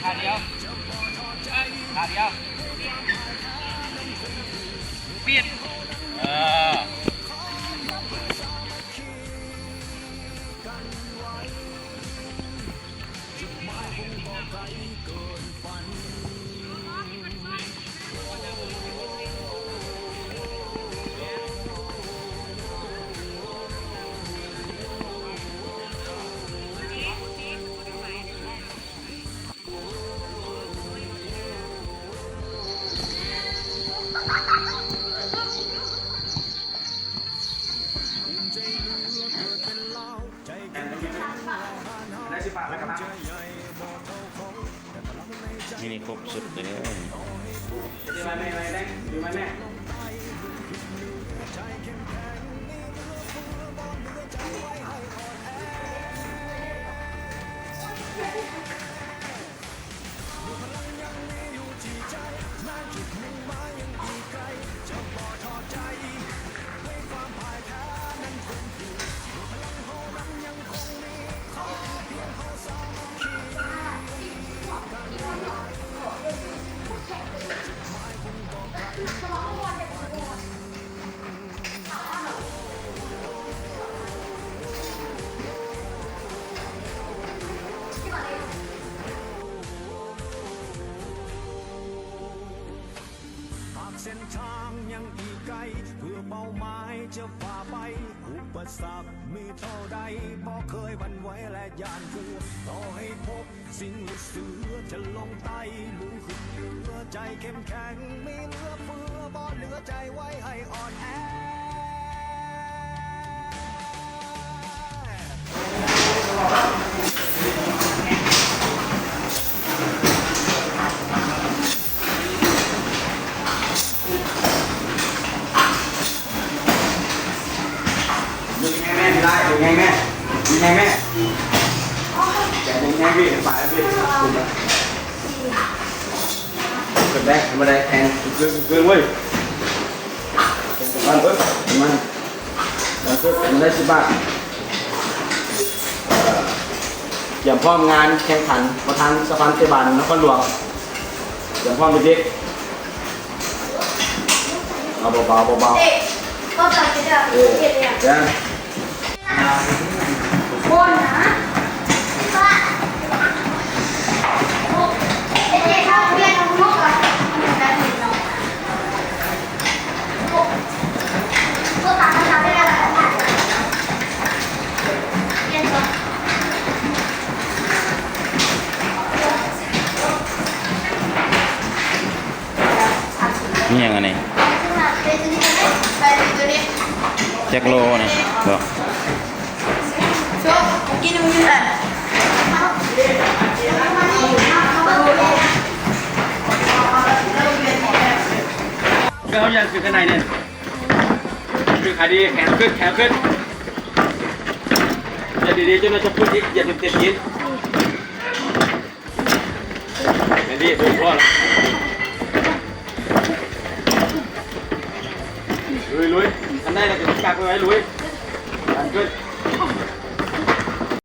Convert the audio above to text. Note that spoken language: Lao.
ທ່າດຽວ ທ່າດຽວ ປິດ ເອີ. ນີ້ ນີ້ຄົບຊຸດເລີຍ. ຫາກເສັ້ນທາງຍັງອີກໄກ ເພື່ອເປົ້າໝາຍຈະພາໄປ ອຸປະສັກມີເທົ່າໃດ ບໍ່ເຄີຍຫວັ່ນໄຫວ ແລະ ຢ້ານກົວ ຕໍ່ໃຫ້ພົບ ສິ່ງເຫຼືອເສືອຈະລົງໄຕ ຫຼືຂຶ້ນເຫຼືອ ໃຈເຂັ້ມແຂງ ມີເຫຼືອເຟືອ ບໍ່ເຫຼືອໃຈໄວ້ໃຫ້ອ່ອນແອ. ຕຽມພ້ອມງານແຂ່ງຂັນປະທານສະຫະພັນເຕະບານນະຄອນຫຼວງ. ຕຽມພ້ອມເດັກໆ ເອົາເບົາໆ ເບົາໆ ເອີ ອີ່ຫຍັງອັນນີ້? ຈັກໂລນີ້? ບໍ່. ເຮົາຢ້ານຄືກັນໄດ້ນີ້ ຄືຂາດີ ແຂນຂຶ້ນ ແຂນຂຶ້ນ ຢຽດດີໆ ຈົນວ່າຈະພຸດອີກ ຢຽດເຕັມໆ ຕີນ ແມ່ນດີ ເດີນພໍລະ ລຸຍໆ ຄັນໄດ້ລະກະກັກໄວ້ ລຸຍ ແຂນຂຶ້ນ.